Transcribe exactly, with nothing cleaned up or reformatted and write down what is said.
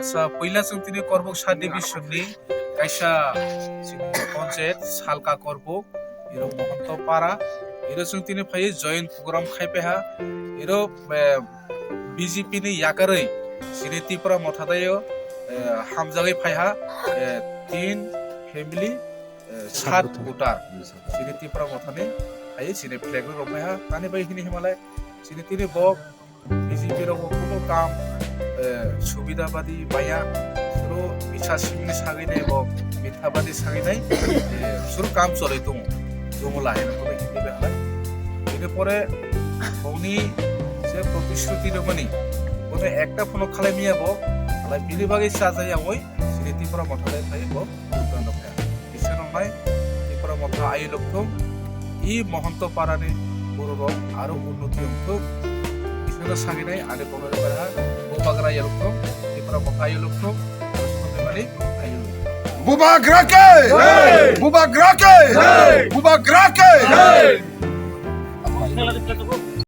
Sa puila chwng tini Korbuk sub division ni kaisa chini panchayat Salka Korbuk, iro Mohanto Para, iro chwng tini phai joint program khai paiha, iro, eh, B J P ni yakarwi chini Tipra Motha dayo, eh, hamjagwi phaiha, eh, tin family, eh, sat voter. Chini Tipra Motha ni phai chini flag rok phaiha, tani bai hini himalai chini tini bo B J P rok bo kuno kam, eh, subida badi maya, suru bisa simni sagwi nai bo, mitha badi sagwi nai, eh, suru kam choloi tongo. Jomo lahai no kono hindi behalai. Ini pore boni je protishruti no mani, kono ekta phono khalai miya bo, alai bini bagwi sajai yangoi, sini Tipra Motha lai phai bo. Iswrwngnai Tipra Motha ayulok thung, i Mohanto Parani bororok aro unnoti wng thung. Iswrwngno saginai ani kono rwkha, Bubagra ayulok thung, Tipra Motha ayulok thung, aro Sundimani ayulok. Bubagra ke! Jai! Bubagra ke! Jai! Bubagra ke! Jai!